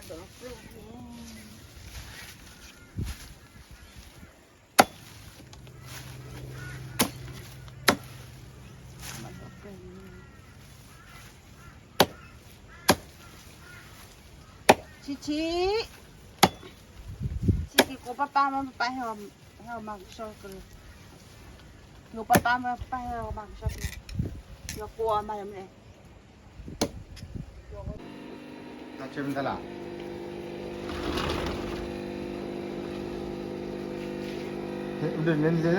ဆံးဆံး, ဆံးက့ၤကိးပၢ်ပၢ်မ့ၢ်ပၢ်ပၢ်ဟဲ, ဟဲအီၤမၤကဆှီကလုာ်, ယိၤပၢ်ပၢ်မ့ၢ်ပၢ်ပၢ်ဟဲအီၤမၤကဆှီကလုာ်, ယကိးအီၤမၤယမ့ၢ်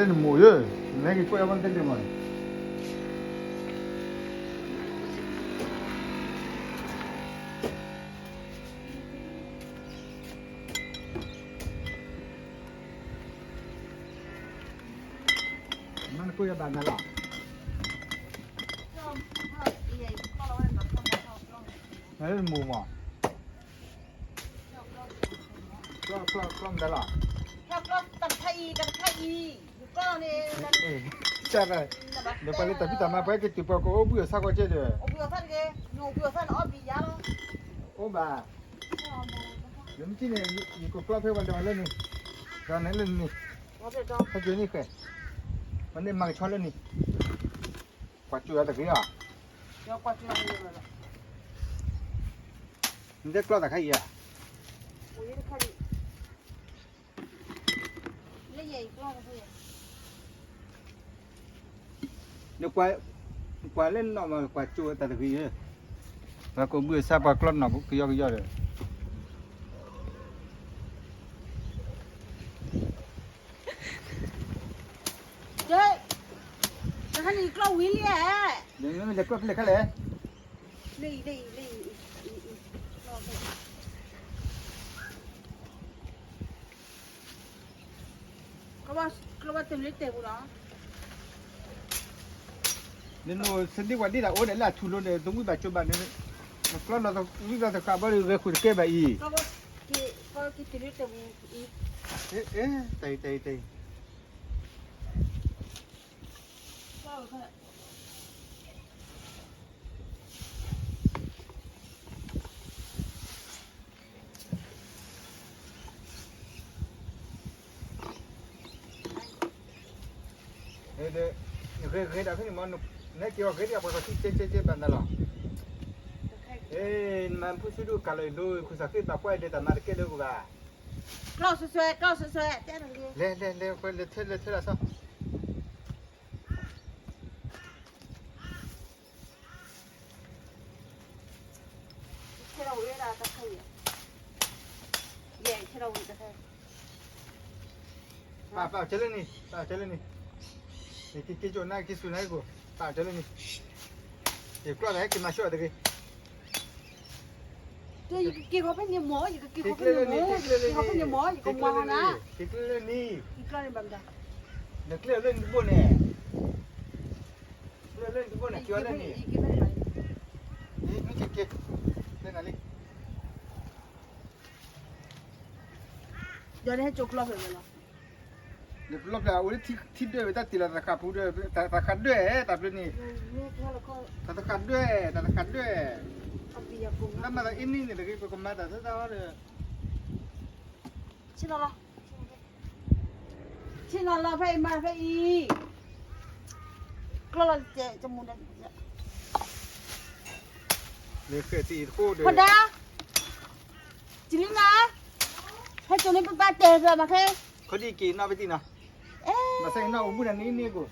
နမိၢ်ယဲ, နက့ၤကွၢ်အဝဲတလဲၤမးန့ၣ်, နကွၢ်ယဘၣ်နၤလီၤ, နမိၢ်မး ကျီၢ်ကျီၢ်ကျီၢ်မတၤလီၤ, ကျီၢ်တခါအံၤ တခါအံၤ, ကျီၢ်န့ၣ်, ဒီးပှၤလၢတၢ်ဖံးတၢ်မၤ ပှၤက့ၤတုၤပှၤကအိၣ်ဘှံးအီၤဆၣ်ကီးကဲဒီး, အိၣ်ဘှံးအီၤဆၣ်တဂ့ၤ, နအိၣ်ဘှံးအီၤဆၣ်န့ၣ်အီၣ်ဘံယါလီၤ, အိၣ်ဘၣ်, ယမ့ၢ်ထံၣ်န့ၣ် ယကကျီၢ်ဖဲဝဲဒီးလၢန့ၣ်, ဒီးန့ၣ်လၢန့ၣ်, ဟဲက့ၤန့ၣ်ဃဲ, ပှၤန့ၣ်မၤကဆှီလၢန့ၣ်, ကွၢ်ကၠိအတဂ့ၤဧါ, နတဲကျီၢ်တၢ်ခါအံၤဧါ, နကွၢ်လၢနီၢ်မး ကွၢ်ကၠိတၢ်တဂ့ၤ, ပှၤကအိၣ်ဘှံးအီၤဆၣ် ပှၤကျီၢ်နီၢ်ကယီကယီဒီး, တခါန့ၣ်ကျီၢ်ဝံၤလံဧါ, လဲၤကျီၢ်ဖဲလဲၣ်ခါလဲၣ်, လၢအံၤ လၢအံၤ လၢအံၤ, ကျီၢ်ဘၣ်တလၢတဲာ်ပူၤလီၤ, နနိၣ်စဒံကွၢ်ဒံးတၢ်အိၣ်ဒီးလၢအထူၣ်လိၤဒီး တဝံၣ်ဘၣ်ကၠိဘၣ်န့ၣ်, နကျီၢ်လီၤဝံၣ်လီၤသဃးဘီဒီး ဂဲၤဃုာ်တကဲဘၣ်အံၤ, တလၢတဲာ်ပူၤအံၤ, တၢ်အံၤ တၢ်အံၤ ဂ့ၤဂ့ၤဒၣ်ဖဲန့ၣ်မး, နဟဲက့ၤအီၤဂ့ၤဒၣ်ပှၤကသံကဲကဲကဲဘၣ်နၤလီၤ, နမၤဖုဆူဒုးကးလီၤအံၤလိ ခူၣ်စးဃ့ဘၣ်ကွၢ်ဒဲးတၢ်မၤတကဲလၢဂ့ၤဘၣ်, ကျီၢ်စွဲစွဲ ကျီၢ်စွဲစွဲ, လဲၤလဲၤလဲၤ လဲၤထၢလဲၤထၢလီၤဆီ ပာ်ပာ်ကဲလၢန့ၣ် ပာ်ကဲလၢန့ၣ်, က့ၤက့ၤကၠိနၤ က့ၤဆူနၤက့ၤ, ပာ်ကဲလၢန့ၣ်, ယကျီၢ်တၢ်ဟဲက့ၤမၤဆိၣ်အီၤတဂ့ၤ, ယကက့ၤဃီဖဲန့ၣ်မၢ်, ယကက့ၤဃီဖဲန့ၣ်မၢ်, ယကက့ၤဃီဖဲန့ၣ်မၢ်, ယကမၤနၤ, က့ၤကျၢၢ်လၢန့ၣ်, ယကျၢၢ်လၢန့ၣ်ဘၣ်မတၤ, နကျၢၢ်လၢန့ၣ်တဘိန့ၣ်, ကျၢၢ်လၢန့ၣ်တဘိန့ၣ် က့ၤအီၤလၢန့ၣ်, မ့ၢ်က့ၤက့ၤ, လၢနၤလံ ယၤန့ၣ်ဟဲကၠိကျီၢ်ဖဲဝဲလီၤ, လၢကျီၢ်ဖဲအိၣ်လၢထံဒွဲၣ်ဝဲ တၢ်တ့ၢ်လီၤသးဃးပူၤဒီး သးဃးဒွဲၣ်တၢ်ဖျၢၣ်န့ၣ်, တၢ်သးဃးဒွဲၣ် တၢ်သးဃးဒွဲၣ်, တၢ်မၤသးအ့ၣ်နံၣ်န့ၣ်တဂ့ၤ ပကမၤတၢ်သၢသၢအီၤဒီး, ဆ့ၣ်နီၤလီၤ, ဆ့ၣ်နီၤလီၤဖဲအံၤမၤဖဲအံၤ, ကျီၢ်လီၤတကဲး တမူၤဒီး, လၢဃဲၣ်တံၢ်အံၤတဃိဒီး, ဖီဒါ ကလံၤနၤ, ဟဲကၠိန့ၣ်ပပၢ်တဲာ်သးမၤခဲ, ခီဒံက့ၤနီၣ်ဖဲတံၢ်နီၤ, ဘၣ်ဆၣ်က့ၤနီၣ်အိၣ်ဘှံးနၤန့ၣ်န့ၣ်ကိၣ်,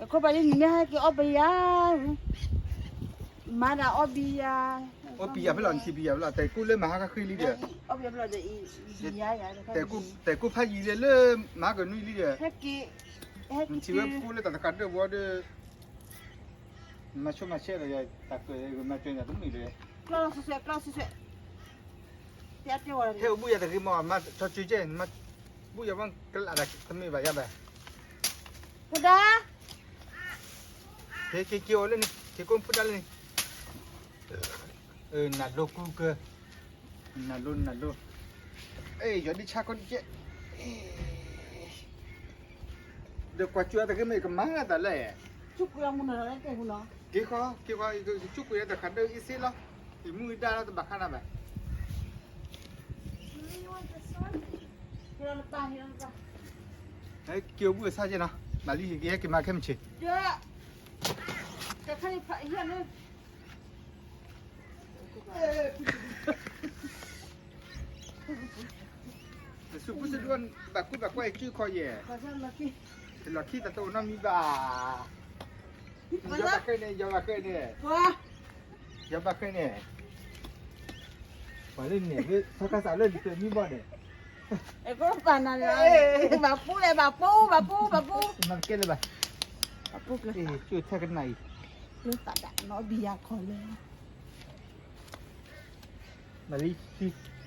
ခိၣ်ပၤလံနံၤမ့ၢ်ဟဲက့ၤအီၣ်ပယၤ, မၤဒၣ်အီၣ်ဘံယၤ, အီၣ်ဘံယၤဖဲလီၤ နထံၣ်ဘံယၤဖဲလီၤ တဲာ်ကိၣ်လၢမၤဟါခါဃ့လံဒီး, တဲာ်ကိၣ်ဖးယံၤလၢလၢမၤဟါကနွံလံဒီး, နထံၣ်ဝဲကိၣ်လၢတၢ်သဃးဒွဲၣ်ဘီဒီး မၤဆိမၤဆဲးဒီး တၢ်ကမၤစၢၤန့ၣ်တမုာ်လၢၤ, ဟဲအိၣ်ဘှံးယၤတဂ့ၤမး မၤထီၣ်စၢၤကဲ, ဘှံးယၤဝဲကလးဒီးတမ့ၢ်ဘၣ်ယၤဘၣ်, ဖီဒါ, က့ၤက့ၤက့ၤအီၤလၢန့ၣ် က့ၤကိးဖီဒါလၢန့ၣ်, နၤလိကူကၢ, နၤလိနၤလိ, ယီၤဒ့ဆါခီဒကဲ, ဒီးကွၢ်စူၤတဂ့ၤမ့ၢ်ကမၤတၢ်လၢ, က့ၤဃီ က့ၤဃီ ကၠူကွံာ်တၢ်သဃးဒွဲၣ်အံၤစ့လီၤ, ယမုၢ်ဒါလီၤတဘၣ်ဃးနၤဘၣ်. ဟဲက့ၤအိၣ်ဘှံးအဆၣ်က့နီၤ, မၤလံဟ့ၣ်က့ၤဟဲက့ၤမၤခဲမုၢ်ဆ့ၣ်. တစူးပူစဒိၣ်, ဘၣ်ကူဘၣ်ကွၢ်ယစုခီယဲၢ်, တလီၢ်ခံတၢ်တအိၣ်နီတမံၤဘၣ်. ယီၤဘၣ်ဃဲန့ၣ်, ယီၤဘၣ်ဃဲန့ၣ်, ယီၤဘၣ်ဃဲန့ၣ်, ပှၤလၢန့ၣ် လၢဆီခါစးလၢလံာ်ကျၢၤမံဘီၣ်န့ၣ်, ပၢ်နၤန့ၣ်, ဘၣ်ပူလဲၣ်, ဘၣ်ပူ, ဘၣ်ပူ, ဘၣ်ပူ, နကဲလၢၤဘၣ်, ဘၣ်ပူကျၢၤ, ကၠိထဲကနၣ်အံၤ, လၢသးဒၣ်နီဘံယၤခီလၢ မၤလံ,